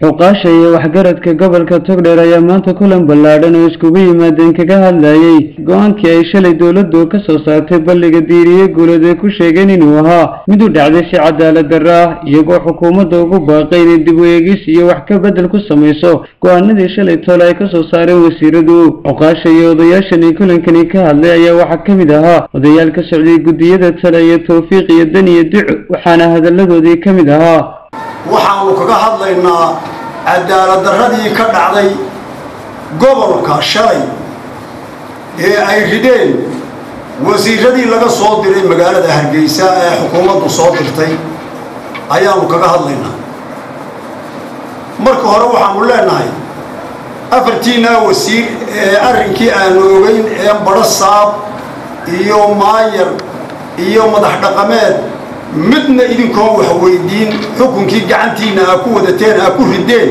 Xuqaasha iyo waxgaradka gobolka Togdheer ayaa maanta kulan ballaadhan oo iskugu yimaadeen kaga hadlayay go-aankii ay shalay dowladdu ka soo saartay balliga Diiriye Guuleed ee ku sheegeen inuu ahaa mid u dhacday si cadaalad darro ah, iyagoo xukuumadda ugu baaqay inay dib u eegis iyo wax ka bedel ku samayso go-aanadii shalay toole ay ka soo saareen wasiiradu. Xuqaasha iyo odayaashani kulankani ka hadlay ayaa waxaa ka mid ahaa odayaal ka socday guddiyada tale iyo Towfiiq iyo Dan iyo Duco, waxaana hadalladoodii ka mid ahaa: Waxaanu kaga hadlaynaa cadaalad darradii ka dhacday gobolka shalay ee ay rideen wasiiradii laga soo diray magaalada Hargeysa ee xukuumaddu soo dirtay ayaanu kaga hadlaynaa. Marka hore waxaanu leenahay afartiinaa wasiir ee arrinkii aanu ogeyn ee badho saab iyo maayar iyo madax dhaqameed midna idinkoon wax weydiin xukunkii gacantiinna aa ku wadateen aa ku rideen,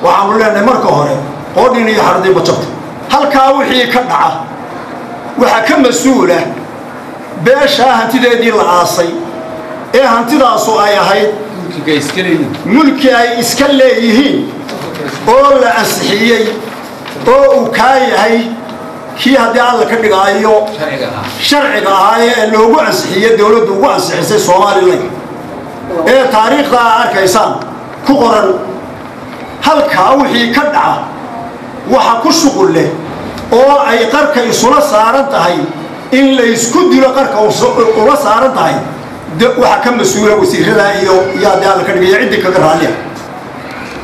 waxaanu leenahay marka hore qoodhin iyo xardii bajabta. Halkaa wixii ka dhaca waxaa ka mas-uula beeshaa hantideedii la aasay ee hantidaasu ay ahayd mulki ay iska leeyihiin oo la ansixiyey oo uu kaa yahay kii haddii Alla ka dhigaayo sharciga ahaa ee loogu ansixiyey, dowladdu ugu ansixisay Somalilan ee taariikhda aa arkaysaan ku qoran. Halkaa wixii ka dhaca waxa ku shuqul leh oo ay qarka isula saaran tahay in laysku dilo, qarka ula saaran tahay, waxaa ka mas-uula wasiirada iyo haddii Alla ka dhigaya ciddii kaga raalliya.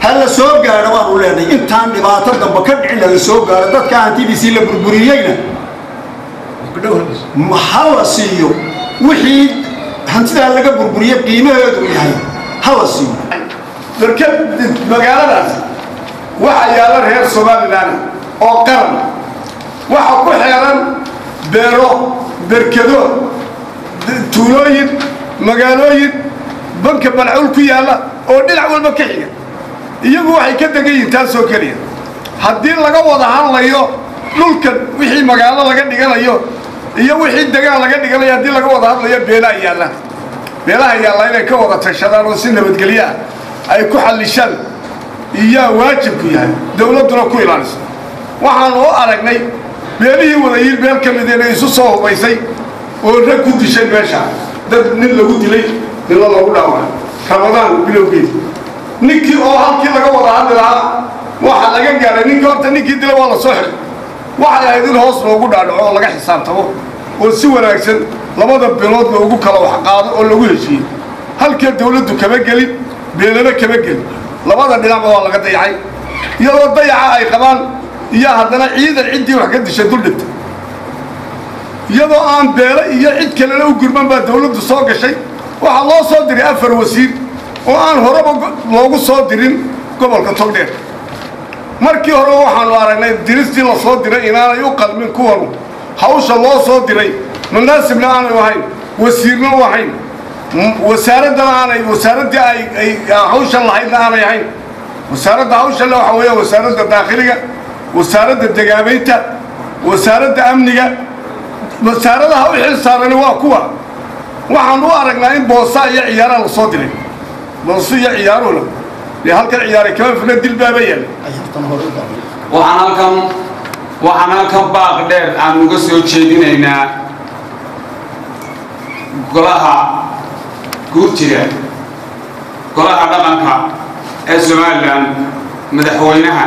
Ha la soo gaadho baanu leenahay, intaan dhibaato damba ka dhicin ha la soo gaadho. Dadka hantidiisii la burburiyeyna ha la siiyo wixii hantidaa laga burburiyey qiimaheedu yahay, ha la siiyo. Darka magaaladaas waxaa yaalla reer Somalilan oo qaran, waxaa ku xeeran beero, berkado, tuulooyin, magaalooyin banka Balcuul ku yaalla oo dhinac walba ka xiga. Iyagu waxay ka degan yihiin taasoo keliya. Haddii laga wada hadlayo dhulkan wixii magaalo laga dhiganayo iyo wixii degaan laga dhiganayo, haddii laga wada hadlayo, beelaha yaalla, beelaha yaalla inay ka wada tashadaan oo si nabadgelyo ah ay ku xallishaan iyaa waajibku yahay, dawladduna ku ilaaliso. Waxaanu u aragnay beelihii wadayiil beel ka mid inay isu soo hubaysay oo rag ku dishay meesha, dad nin lagu dilay, ninla loogu dhaawacay Ramadaan bilowgeed. Ninkii oo halkii laga wada hadli lahaa waxaa laga gaaray ninkii horta ninkii dilay waa la soo xiray. Waxay ahayd in hoos loogu dhaadhaco oo laga xisaabtamo oo si wanaagsan labada bilood loogu kala wax qaado oo lagu heshiiyey. Halkee dawladdu kama gelin, beelana kama gelin, labada dhinacba waa laga dayacay. Iyadoo dayaca ay qabaan iyo haddana ciidan ciddii wax ka disha duldhigta, iyadoo aan beelo iyo cid kalena u gurman baa dawladdu soo gashay. Waxaa loo soo diray 4 wasiir oo aan horeba loogu soo dirin gobolka Togdheer. Markii horeba waxaanu aragnay diristii la soo diray inaanay u qalmin kuwanu hawsha loo soo diray, munaasibna aanay ahayn, wasiirna u ahayn, wasaaraddana aanay wasaaraddii ay hawshan lahaydna aanay ahayn. Wasaaradda hawshan le waxa weeya wasaaradda daakhiliga, wasaaradda degaameynta, wasaaradda amniga. Wasaaradaha u xil saarani waa kuwa. Waxaan u aragnaa in boosa iyo ciyaaraha la soo diray, booso iyo ciyaaruhuna dee halkan ciyaaray kama fila, dil baaba yaal. Waxaan halkan baaq dheer aan uga soo jeedinaynaa golaha guurtida, golaha dhaqanka ee Somalilan, madaxweynaha.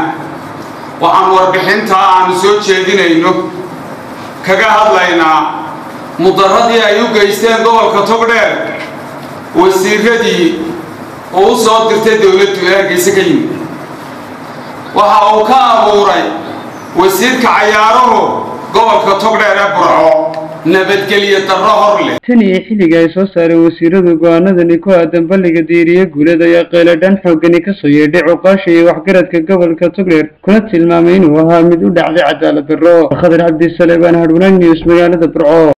Waxaan warbixintaa aanu soo jeedinayno kaga hadlaynaa mudaradii ay u geysteen gobolka Togdheer wasiiradii oo u soo dirtay dowladdu ee Hargeysa ka yimid. Waxa uu ka abuuray wasiirka cayaaruhu gobolka Togdheer ee Burco nabadgelyo darro hor leh. Tan iyo xilliga ay soo saareen wasiiradu go-aanadani ku aadan balliga Diiriye Guuleed ayaa qayladhaan xooggani kasoo yeedhay cuqaasha iyo waxgaradka gobolka Togdheer, kuna tilmaamay inuu ahaa mid u dhacday cadaalad darro. Khadar Cabdisaleebaan, Hadhwanaag News, magaalada Burco.